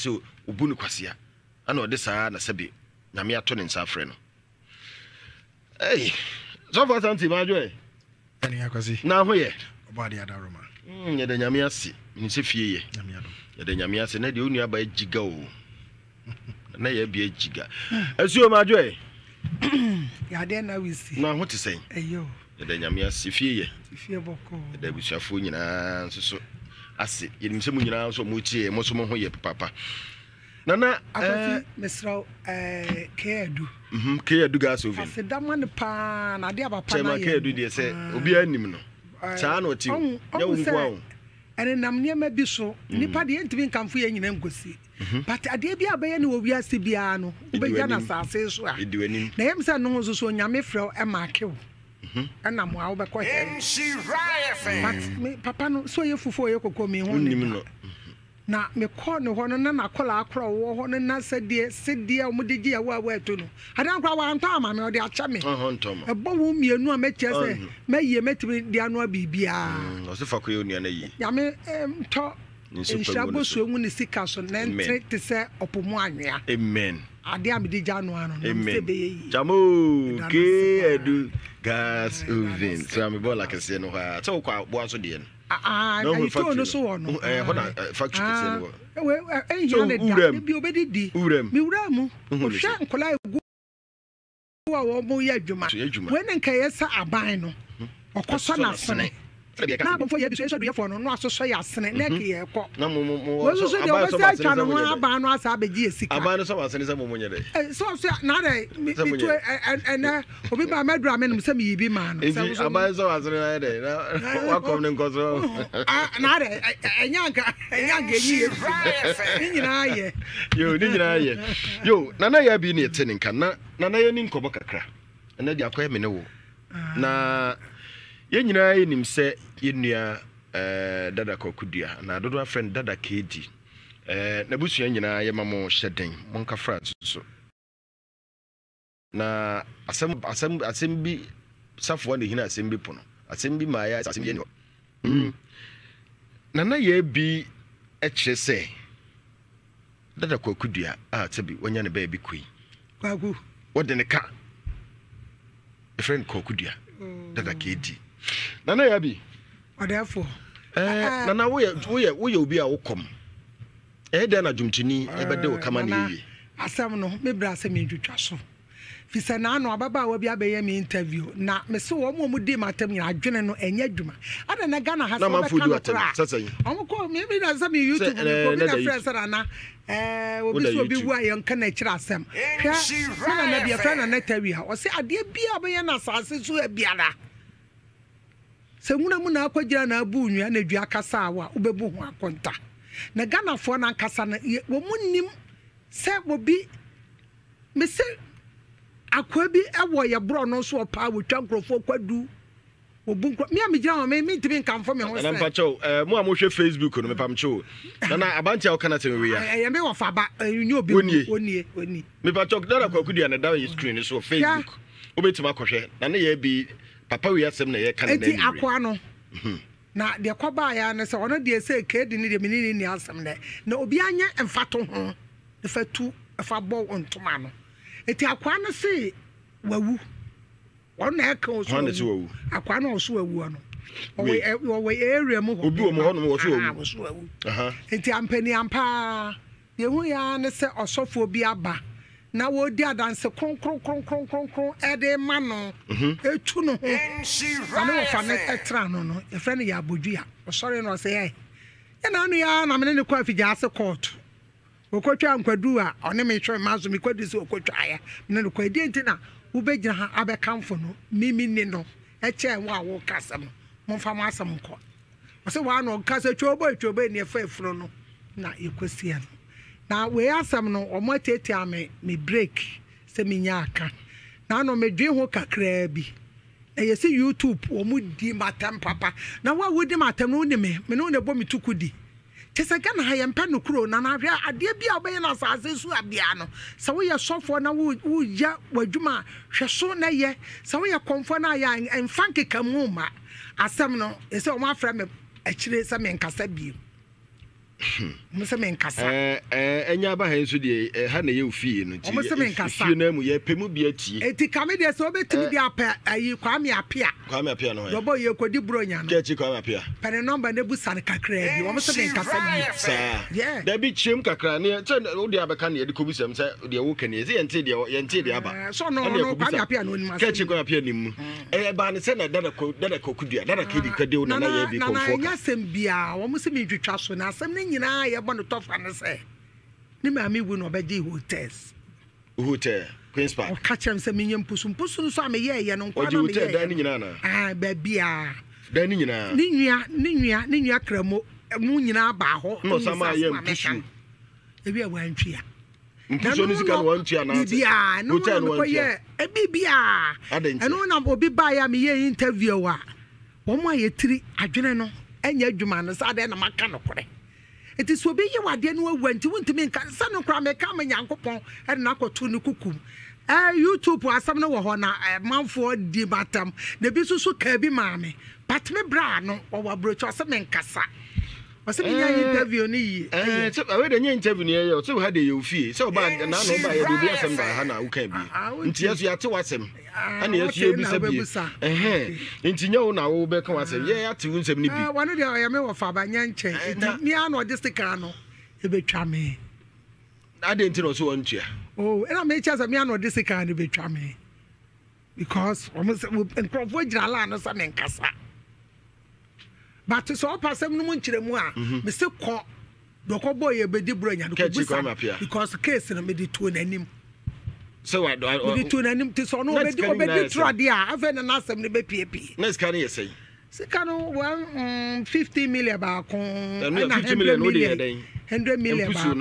Sɛ obu no kwasea ɛna ɔde saa na sɛbe Nyame ato ne nsa afrɛ no. Ei, Sɔfo Asante madwo ɛ. Ɛne akwasi. Na ho yɛ. Ɔbɔ adeɛ adaworoma. Mm, yɛda Nyame ase. Menim sɛ fie yɛ. Nyame adom. Yɛda Nyame ase. Na deɛ wo nua ba agyiga o. Na yɛ abia agyiga. Asuo madwo ɛ. Yadeɛ na wisi. Na ho te sɛn? Ɛyɛ o. Yɛda Nyame ase. Fie yɛ. Fie bɔkɔɔ. Yɛda abusuafoɔ nyinaa nso so ase. Yɛnim sɛ mo nyinaa nso mo tie mo nso mo ho yɛ papaapa. Nana Akwasi eh, mesrɛ wo eh, K-Adu. Mm -hmm, K-Adu gas oven. Aseda ma no paa na adeɛ papa na yɛ. K-Adu deɛ sɛ ah. obiara nim no. Eh, Saa na ɔte o. Nyɛ wo nko a o. Ɛnenam nneɛma bi so. Mm. Nipa deɛ ntumi nkamfo yɛn nyinaa nkosi. Mhm. But adeɛ bi a bɛyɛ no wɔ wiase biara no, wobɛgya no asase so a. Na ɛyɛ me sɛ no ho nso so Onyame frɛ wo ɛma ake wo. Mhm. Ɛna mo a wobɛkɔ hɛn. But me papa no sɛ ɔyɛ fufuo ɔyɛ koko me ho ne da. Na mekɔɔ ne hɔ no, na n'akwadaa korɔ a ɔwɔ hɔ no na sɛdeɛ sedeɛ a wɔde gye ɛwɔ a wɔatu no, adan koraa wantɔ ama me, ɔde akyɛ me. Ɛbɔ wɔn mmienu a mɛkyerɛ sɛ mɛyie mɛtumi de anoa biribiara. Mm, ɔse fa kɔyɛ onua no ayie. Nyame ntɔ nhyira bosuo ngu ne sika so na ɛntere te sɛ ɔpo mu anwea. Amen. Adeɛ a mede gya anoa no, na mesɛ ɛbɛyɛ yie. Chamo ke adu gas oven. So amebɔ la kɛseɛ no hɔ a sɛ wokɔ aboa so deɛ no. Ah, Na wohu ayi tone factory no so wɔ no. Ɛhɔ na factory kɛseɛ no wɔ. Ɛhia So ne da. wowura mu? Ebi obɛdidi. Wowura mu? Mewura mu. Wohu ne Wohwɛ sɛ? nkwadaa egu a wɔn yɛ adwuma. So yɛ adwuma. Wei ne nka ɛyɛ sɛ aban no. Ɔkɔsɔ Ɛsosɔ n'asene. n'asene. Sɛdeɛ yɛka Na sɛ. abɔfo yɛ bi so yɛsɔ aduyɛfoɔ no na wasosɔ yɛ asene na ɛke yɛ kɔ. Na mo mo mo Wei nso sɔ so deɛ aban sɔ ɔbɛsɛ mo asene atwa sɛ ne mo ho nyɛ dɛ. aban no asa abɛgye yɛ sika. Aban no sɔ mo asene sɛ mo mo nyɛ dɛ. Sɛ ɔsɛ na adɛ Sɛ mo metu nyɛ. ɛnɛ obi ba mɛduru a menom sɛ meyi bi maa no. Sɛ Nti wo so aban sɔ w'asene na ayɛ dɛ na wakɔm ne nkɔ so. Na adɛ ɛnyɛ anka ɛnyɛ anka enyi yɛ fi ne nyinaa yɛ. Yo ne nyinaa yɛ. Yo nana yɛ bi ne ɛte ne nka na nana yɛ ni nkɔmɔ kakra. Ɛnɛ de akɔyɛ me ne wo. Na yɛn nyinaa yɛnim sɛ yɛn nua eh, Dada Kwaku Dua na dodoɔ afrɛ no Dada KD. Eh, n'abusua nyinaa yɛma mo hyɛ den monkafra nso so. Na asɛm asɛm asɛm bi safoa na ehina asɛm bi pono. Asɛm bi maa yɛ asɛm bi ɛni hɔ. Mm. Nana yɛ bi kyerɛ sɛ Dada Kwaku Dua a sɛbi wanya ne baabi kɔ yi. Kwaku. Wɔde ne ka. Efrɛ no Kwaku Dua. Dada KD. Nana yɛ bi. Ɔdɛɛfoɔ. Ɛɛ Nana woyɛ woyɛ woyɛ obi a wokɔm. Ɛyɛ dɛn na dwomtoni bɛde wo kama na Nana, ewie? asɛm no, me bra sɛ mentwitwa so. Fisɛ naano ababaawa bi abɛyɛ me interview na mese wɔn a wɔdii m'atɛm nyinaa adwene no ɛnyɛ adwuma. Adɛn na Ghana ha Na sɛ amanfoɔ wobɛka di no w'atɛm koraa sɛ sɛn? a wɔn kɔ me me na sɛ me Sɛ YouTube me kɔ ɛɛ obi na na da frɛ YouTube. sɛ nana ɛɛ obi Woda sɛ obi YouTube. wu a yɛnka n'akyiri asɛm. Hwɛ me nana bi yɛfrɛ Nana Tawia ɔse adeɛ biara a ɔbɛyɛ no asase so ha biara Sɛ nwura mu na akɔgyina na abu nnua na dua kasa a wo a, wobɛbu ho akonta. Na Ghanafoɔ no ankasa no, yɛ, wɔn nnim sɛ obi, mese akoa bi wɔ yɛ borɔno so ɔpaa wɔtwa nkurɔfoɔ kwadu, wɔbu nkurɔ, me a megyina hɔ, me, mentumi nkamfo me ho Nana sɛ. mpakyɛw, eh, mo a mohwɛ Facebook no, mepamkyɛw. Nana, abante a woka no asɛm wei a. Ɛyɛ me wɔfa ba, ɛnyɛ obi. Wonie. Wonie, wonie. Mepakyɛw, Nana Kwaku Dua na ɛda yɛ screen no so wɔ Facebook. Wobɛtumi akɔhwɛ. Na ne yɛ bi Papa wei asɛm na yɛka no Enti nnɛ anwummere. akoa no, na deɛ ɛkɔbaeɛ ara ne sɛ, ɔno deɛ sɛ Kedi no deɛ me ne no nni asɛm nnɛ, na obiara nyɛ mfatoho fa tu fa bɔ wo ntoma ano. Enti akoa no se wawu. Ɔno na ɛka ɔso Hwan na ɛse wawu. wawu? Akoa no a ɔso awuo no. Ɔwɔ Wei. ɛ- ɔwɔ area mu hɔ. Obi wɔ mu hɔnom wɔ so Aha, wawu. ɔso wawu. Aha. Enti ampaniampa ara, Deɛ ɛhu yɛ ara ne sɛ ɔsɔfoɔ bi aba na wɔredi adanse kronkronkronkronkron de rema no, retu ne ho. Na ne wɔfa no tra ano no, yɛfrɛ no Yaa Bodua. Ɔsɔre no ɔsɛ ɛ, yɛ na ano yi ara na me ne no kɔ afigya ase kɔɔto. Wɔkɔtwaa nkwadu a ɔne me hwɛ mma so, me kwadu sɛ wɔkɔtwaeɛ, me ne no kɔ. Ɛdeɛn nti na wobɛgyina ha abɛkamfo no? Me menni no kyɛn wo a woreka asɛm no. Momfa mo asɛm nkɔ. Ɔsɛ waa na ɔka sɛ twooboe twooboe ne ɛfa efunu no na yɛkɔsie no. Na wei asɛm no wɔn atiatia me me break sɛ menya aka. Na ano medwen ho kakraa bi. Na yɛsi YouTube wɔn di m'atɛm papa. Na wo a wodi m'atɛm no wonim me, me ne wo na ɛbɔ me tuku di. Kyɛ sɛ Ghana ha yɛmpɛ nokorɛ o, Nana hwɛ adeɛ bi a wobɛyɛ no asase so a biara no, sɛ woyɛ sɔfoɔ na woyɛ w'adwuma a, hwɛ so na yɛ, sɛ woyɛ kɔmfoɔ na ayɛ a, mfa nkekamu mma. Asɛm no, ɛsɛ wɔn afrɛ me akyire sɛ menkasa bio. Wɔn sɛ menkasa. Ɛɛ ɛnya aba ha nso deɛ ɛha na ɛyɛ ofie no nti. Wɔn sɛ menkasa. Efie no mu yɛpɛ mu bi atie. Eti kame deɛ sɛ ɔbɛtumi de apɛ ayi Kwame Apia. Kwame Apia no hɔ yɛ. Dɔbɔ yɛ kɔdi buronya no. Kɛkyi Kwame Apia. Pɛ ne nɔmba na ebusa no kakraa bi. Wɔn sɛ menkasa bi. Saa. Yeah. Dabi kyerɛm kakra ne sɛ wode abɛka ne yɛde kɔbisa m sɛ deɛ woka ni ɛsɛ yɛnte deɛ yɛnte deɛ aba. Sɛ ɔno ɔno Kwame Apia no onim asɛm. Kɛkyi Kwame Apia nim mu. Ɛyɛ baa ne sɛ na dada kɔ dada kɔku dua dada kedi kɔde wo nana yɛ bi Nana kɔnfoɔ ɛnyɛ ka. asɛm biara wɔn sɛ mentwitwa so na asɛm no nyinaa yɛbɔ no tɔfa ne sɛ ne maame wu na ɔbɛgye hotels. Hotel Queens Park. Ɔka kyerɛ me sɛ menyɛ mpusu mpusu nso a meyɛɛyɛ no nkoa Ɔgye na hotel meyɛɛyɛ dan no no. nyinaa anaa? Ah, baabiara. Dan no nyinaa. Ne nua ne nua ne nua kramo mu nyinaa baa hɔ. Na ɔsan maa yɛ Asɛm a meka mpusuo. no. Ebi a wantwia. Mpusuo no sika no wantua anaasɛ? Biribiara ɛno Hotel na no wantua. mekɔyɛ biribiara. Adɛn ntia? Ɛno na obi baeɛ a meyɛɛ interview a wɔn a yɛtiri adwene no nyɛ adwuma no sɛ adɛn na maka nokorɛ. Nti sɛ obi yɛ wadeɛ no wawu a nti wontumi nka sɛ no koraa meka ama Nyankopɔn de no akɔto ne kukum. Eh, YouTube asɛm no wɔ hɔ na eh, manfoɔ di matam na ebi nso so kaa bi maa me but me bra no ɔwɔ aburokyi ɔsɛ menkasa. Ɔsɛ mi nya interview ni yie. Ɛɛ sɛ ɛwɛ de nye interview ni yɛ ɔsɛ ha de yɛ ofie sɛ ɔba na na ɔba yɛ de obi asɛm ba ha na awoka bi nti yɛ so yɛate w'asɛm ɛna yɛ so yɛ bisa bi ɛhɛn nti nyɛ wo na wo bɛka w'asɛm yɛ yɛate wo nsɛm ni bi. Wɔn deɛ ɔyɛ me wɔ fa ba nyɛ nkyɛn nti mi ara na ɔde sika no ebetwa me. Adeɛ nti na ɔsɛ wɔn ntua. Oh ɛna mi kyɛ sɛ mi ara na ɔde sika no ebetwa me because wɔn sɛ nkurɔfoɔ gyina line no sɛ mi nkasa. But sɛ ɔpɛ asɛm no mu nkyerɛmu a, mhm. mese kɔ deɛ ɔkɔbɔɔ yɛ bɛdi borɔ nya no kɔbusa because case no mede tuo n'anim. Mede tuo n'anim nti sɛ ɔno ɔbɛdi ɔbɛdi toro adeɛ a afei na n'asɛm no bɛpiepie. Na sika no yɛ sɛn? Sika no one 50 million baako ɛna 100 million 100 million baako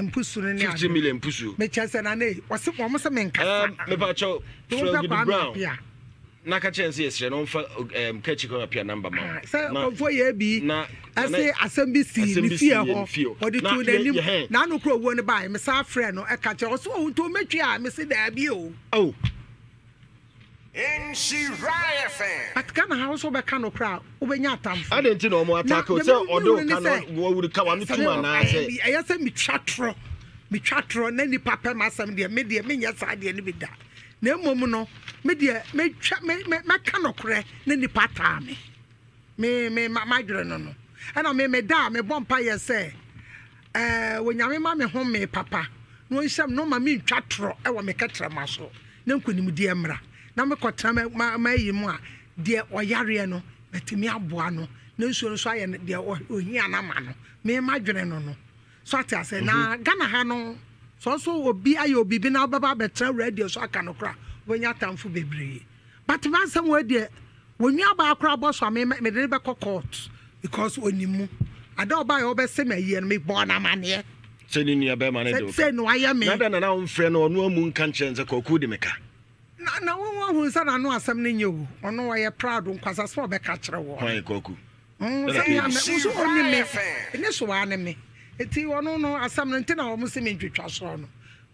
mpusu no ne 50 million mpusu. Mekyɛ sɛ na ne wɔse wɔn sɛ menkasa. Mepa kyɛw Frɛ Gidi Brown. Na ka kyerɛ no sɛ yɛsrɛ no ɔmfa um, Kachi Kwame Appiah number ma wo. Ah, sɛ ɔmfo yɛ bi ɛse asɛm bi si ne fie hɔ ɔde too n'anim na ano kura owuo no baeɛ mesa frɛ no ɛka kyerɛ ɔso ɔwo nti ɔmɛtwi a mese daabi o. Oh. But Ghana ha wo so wobɛka no koraa wobɛnya atamfo. Adɛn nti na ɔmo atake wo sɛ ɔde wo ka no wɔwuri ka wano tum anaasɛ. Ɛyɛ sɛ metwa torɔ metwa torɔ na nipa pɛ m'asɛm deɛ me deɛ menyɛ saa deɛ no bi da. Na mmom no, me deɛ, mɛtwa, me, me, mɛka nokorɛ na nnipa ataa me. Me, me, ma, m'adwene no no. Ɛna me, meda a, mebɔ mpaeɛ sɛ, ɛɛ, Onyame ma me home papa, na ɔnhyira me, na ɔma mentwa torɔ wɔ me kɛtrɛma so, na nkonimdie mmra. Na mekɔtena ma, ma, m'ayi mu a, deɛ ɔyareɛ no, matumi aboa no, na nsuo no nso ayɛ no deɛ ɔhia no ama no. Me, m'adwene no no. So ate aseɛ? Na Ghana ha no, sɛ ɔso obi ayɛ obi bi na wobɛba abɛtena radio so aka no koraa, wobɛnya atamfo bebree. But m'asɛm wei deɛ, wɔn nuabaa koraa bɔ so a, me mede no bɛkɔ court because onim mu. Ada ɔbaeɛ ɔbɛse me ayie no, mebɔɔ no amaneɛ. Sɛ ne nua bɛrima no de wo ka. Sɛ na wayɛ me. Na dɛn na na womfrɛ no ɔno amu nka nkyerɛ no sɛ Kwaku de me ka? Na na wo woahunu sɛ n'ano asɛm no nyɛ o, ɔno ɔyɛ proud, nkwasasɛm a ɔbɛka akyerɛ woɔ no. Hwan, Kwaku? Sɛ me a me nso ɔni me ne so ara ne me nti ɔno no asɛm no nti na wɔn se me ntwitwa soɔ no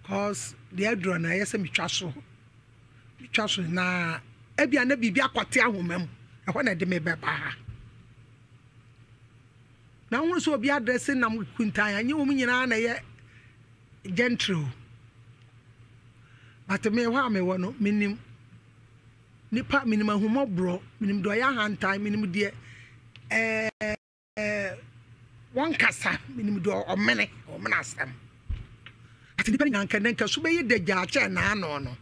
cause deɛ aduro no ɛyɛ sɛ metwa so metwa so na ebia na biribi akɔte ahoma mu ɛhɔ na ɛde me bɛba ha na ho sɛ obi adrɛse nam kuntan anyɛ wɔn nyinaa na ɛyɛ gentry o but me hɔ a mewɔ no menim Nipa, menim ahummɔborɔ, menim deɛ ɔyɛ ahantan, menim deɛ ɛɛ wɔnkasa, menim deɛ ɔmene, ɔmene asɛm. Ati nipa nyinaa nka nka so bɛyɛ dagyaa kyɛn n'ano no.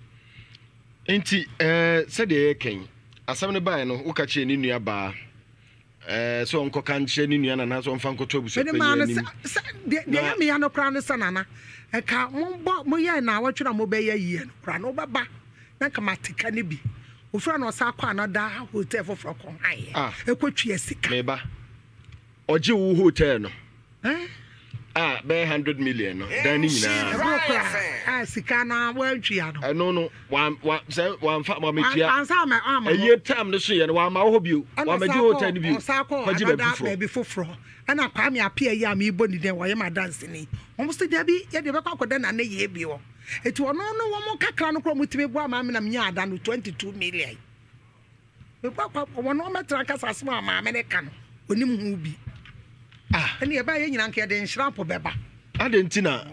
Nti ɛɛ sɛdeɛ yɛka yi, asɛm no baeɛ no, woka kyerɛ ne nua baa Ɛɛ, sɛ ɔnkɔka nkyerɛ ne nua no anaasɛ ɔmfa nkɔto Mede maa abusuapanyin no anim. sɛ, sɛ deɛ deɛ Na ɛyɛ me ya no koraa ne sɛ nana, nka mobɔ moyɛɛ naawɔtwe na mobɛyɛ yie no koraa no wobɛba na nka mate ka no bi. Ofiri a na ɔsan kɔ another hotel foforɔ kɔ haeɛ ah, ɛkɔtua sika. meba. Ɔgye wo hotel no Eh? a bɛyɛ 100 million no, dan no nyinaa no. Ɛboro koraa a sika no a woantua no. Ɛno no, wa, wa, sɛ wamfa, wametua. Ansa ama ama hɔ. Ɛyie tam no so yɛ no, wamma wo hɔ bio. Ɛna Wamɛgye ɔsan hotel kɔɔ no bio. ɔsan kɔɔ Kɔgye baabi another foforɔ. baabi foforɔ. Ɛna Kwame Appiah yi a merebɔ ne din ɔyɛ m'adanseni. Wɔn se dabi yɛde bɛkɔ akɔda Nana Yie bi hɔ. Eti ɔno ne wɔn kakra no koraa wɔtumi boa maa me na menyaa ada no 22 million. Mebɔ akɔ wɔn wɔn mɛtra nkasa asɛm a maame no ka no onim ho bi. Ah. Ɛne ɛbaa yɛ nyina nka yɛde nhyira mpo bɛba. Adɛn nti na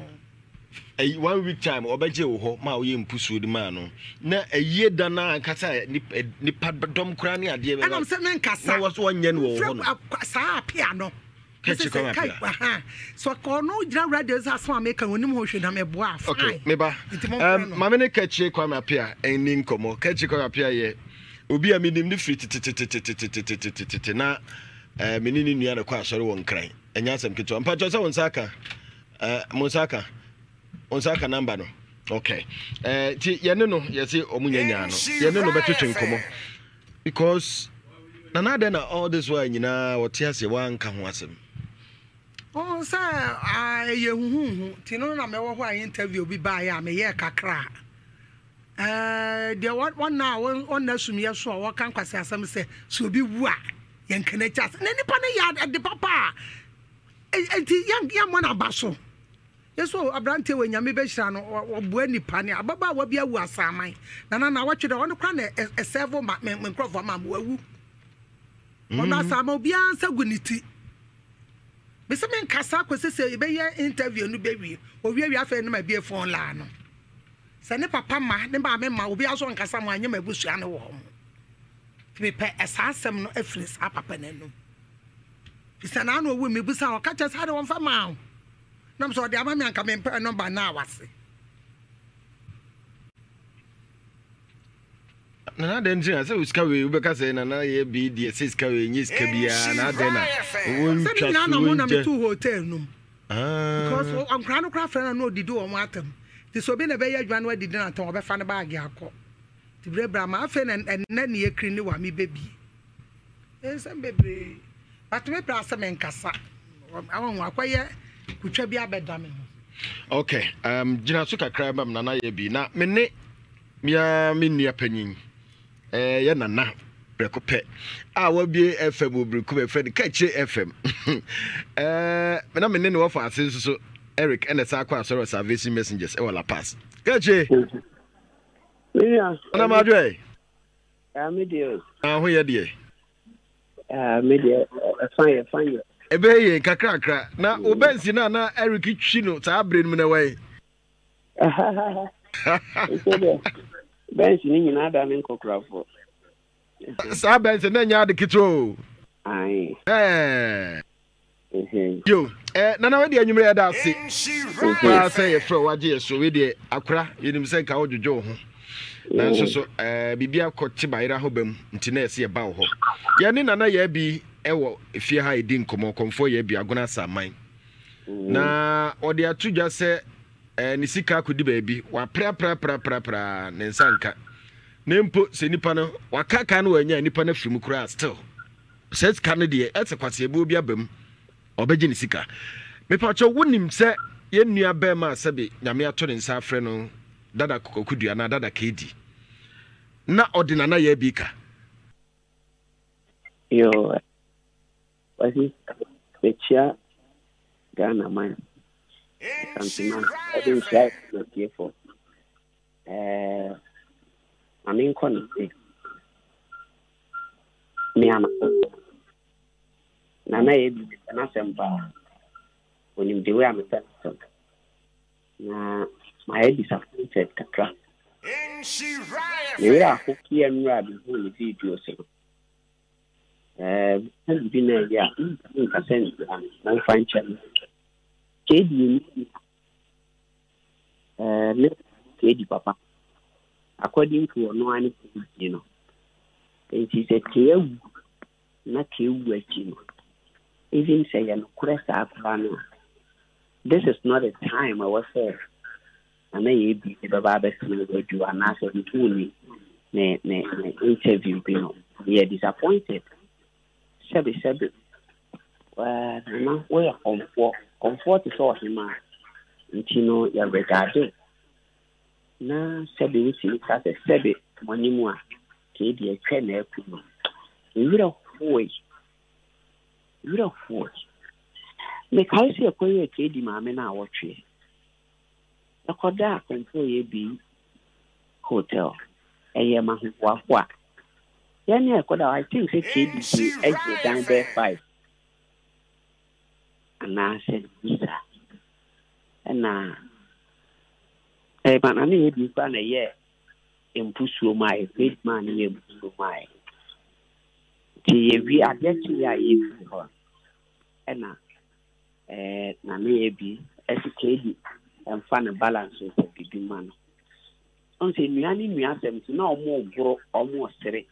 ɛyi one week time ɔbɛgye wo hɔ ma woyɛ mpusuo de maa no na ɛyie da no ankasa nipa dɔm koraa ne adeɛ bɛba ɛnam sɛ menkasa na wɔ so wɔnyɛ no wɔ hɔ no saa apea no kɛkyi kwan apea sɛ ɔno gyina radio sɛ asɛm a meka no onim ho hwee na meboa fine okay meba um, maame ne kɛkyi kwan apea ɛni nkɔmmɔ kɛkyi kwan apea yɛ obi a menim ne firi tetetetetetetetete na eh, me ne ne nua na kɔ asɔre wɔ Nkran. Ɛnyɛ asɛm ketewa. Mpakyɛw sɛ wo nsa aka, eh, mo nsa aka, wo nsa aka namba no. Okay. Eh, nti yɛne no yɛse ɔmo nya nyaa no. Yɛne no bɛtwetwe nkɔmmɔ. Because nana adɛn na all this while nyinaa ɔte aseɛ wanka ho asɛm. Ɔn sɛ ɛyɛ huhuhu nti no na mɛwɔ hɔ a interview bi baeɛ a meyɛɛ kakra a Ɛɛ, deɛ wɔn a wɔnna sumiiɛ so a wɔka nkwaseasɛm sɛ, sɛ obi wu a, yɛnka n'akyi asɛm. Na nipa no yɛ ade papa a, enti yɛmmɔ no aba so. Yesu aberanteɛ wɔ Nyame bɛhyira no, ɔboa nipa ne ababaawa bi awu asaman. Na na nawɔtwe dɛ, ɔno koraa na ɛsɛvo ma me nkurɔfoɔ ma wawu. Ɔno asaman obiara nsa gu ne ti. Mese menkasa kɔsi sɛ yɛbɛyɛ interview no bɛwie. Ɔwiewie afei no mabie phone line no. Sɛ ne papa mma, ne maame mma, obiara nso ankasa mo anyɛ m'abusua ne wɔn. Nti mepɛ saa asɛm no afiri saa papa no anum. Firi sɛ n'ano owu mebisa ɔka kyerɛ sɛ ade wɔmfa maa wo. Nam sɛ ɔde ama me anka mempɛ nɔmba no a wase. Nana adɛn nti na sɛ sika wei wobɛka sɛ nana yɛ bi deɛ sɛ sika wei nyɛ sika biara na adɛn na wɔntwa so wɔngyɛ. Sɛ na metu hotel no mu. Because nkwadaa no koraa frɛ no na ɔdidi wɔn atam. Nti sɛ obi na ɛbɛyɛ adwuma na wadidi no atɛm ɔbɛfa ne baage akɔ. Nti berɛberɛ ama afei na ɛnnɛ ne yɛkiri ne wa mebɛbie. Nsɛm bebree. But me bra sɛ menkasa. Ahu akɔyɛ kutwa bi abɛda me ho. Okay, gyina so kakra ma me nana yɛ bi na me ne me ara me nua panyin ɛyɛ nana prɛko pɛ a wabie fm wɔ birikum ɛfrɛ no kakyire fm ɛɛ na me ne ne wɔfa ase nso so eric ɛna ɛsan akɔ asɔre wɔ salvation messengers ɛwɔ la paz kakyire nana madwo ɛ na ho yɛ deɛ me deɛ ɛfa yɛ fa yɛ ɛbɛyɛ yɛ nkakrakra na wobɛnsi no a na eric twi no saa berɛ no mu na wɔyɛ Nso deɛ bɛnsi no nyinaa da ne nkɔkorafoɔ. Saa bɛnsi na ɛnyɛ ade ketewa o. Ae. Ɛɛ. Yo, eh, nana wei deɛ anwummerɛ yɛda ase paa sɛ yɛfrɛ wagye yɛ so. Wei deɛ akora yɛnim sɛ nka wodwodwo wo ho nanso so eh, biribi akɔ te bayera ho ba mu nti na ɛsɛ yɛba wo hɔ. Yɛne nana yɛ bi ɛwɔ efie ha ɛdi nkɔmmɔ kɔmfoɔ yɛ bi agona asaman na ɔde ato dwa sɛ Ɛɛ, ne sika akɔdi baabi, wapraprapraprapra ne nsa nka. Na mpo sɛ nipa no wakaakaa no wanya nipa no afiri mu koraa still sɛ sika no deɛ ɛsɛ kwaseɛbuo bi aba mu ɔbɛgye ne sika. Mepakyɛ wonim sɛ yɛn nua bɛrima a sɛbe Nyame ato ne nsa afrɛ no Dada Kwaku Dua anaa Dada KD na ɔde Nana Yaa bi ka. Yoo, Kwasi, mekyia Ghana man, Asanteman, ɛde nhyira atiefoɔ. Ɛɛ, ma menkɔ no se, me ama Nana yɛ bi mepɛ n'asɛm paa. Onim the way a mepɛ n'asɛm. Na mayɛ disappointed kakra. Me werɛ aho kia nnura a mehuu ne videos no. Ɛɛ, meka biribi na ɛyɛ a, mentumi nkasa ntia no. Momfa nkyɛ me. KD yɛ me nua. Ɛɛ, me KD papa. According to ɔno ara ne KD no. Nti sɛ K awu na K wu akyi no, even sɛ yɛ nokorɛ saa koraa no a, this is not the time ɛwɔ sɛ Nana Yɛ bi bɛba abɛtena radio anaasɛ mehuu ne ne ne ne interview bi no, meyɛ disappointed. Sɛbe sɛbe, ɛɛ Nana woyɛ kɔmfoɔ, kɔmfoɔ te sɛ ɔhemaa, nti no yɛ regard wo. Na sɛbe wotumi ka sɛ sɛbe mo anim a, kei deɛ twɛ na aku no. Me werɛ hoe, me werɛ hoe. Mekae sɛ yɛkɔyɛɛ KD maame no awɔtweɛ. Yɛkɔdaa Kɔmfoyɛ Bay Hotel. Ɛyɛ me ahohoahoa. Yɛn a yɛkɔdaa hɔ, I think sɛ KDJ gyee dan bɛyɛ five. Anaasɛ biribi saa. Ɛna ɛma na ne yɛ bi koraa na ɛyɛ mpusuo maa yɛ, faith maa ne yɛ mpusuo maa yɛ. Nti yɛwie adeɛ kyeeɛ a yɛfiri hɔ ɛna ɛɛ na ne yɛ bi ɛsi keedi ɛmfa ne balance sɛ biribi ma no. Ɔn sɛ nnua ne nnua asɛm nti na ɔmo goro ɔmo sere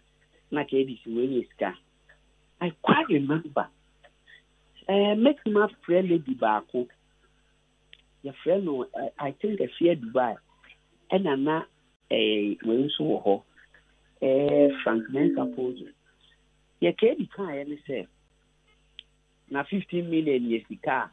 na keedi si wei yɛ sika. I quite remember ɛɛ mɛtumi afrɛ lady baako yɛfrɛ no I think Afia Dubai ɛna na ɛɛ wei nso wɔ hɔ ɛɛ Frank Mensah Pozo. Yɛ keedi kaeɛ ne sɛ na 15 million yɛ sika a.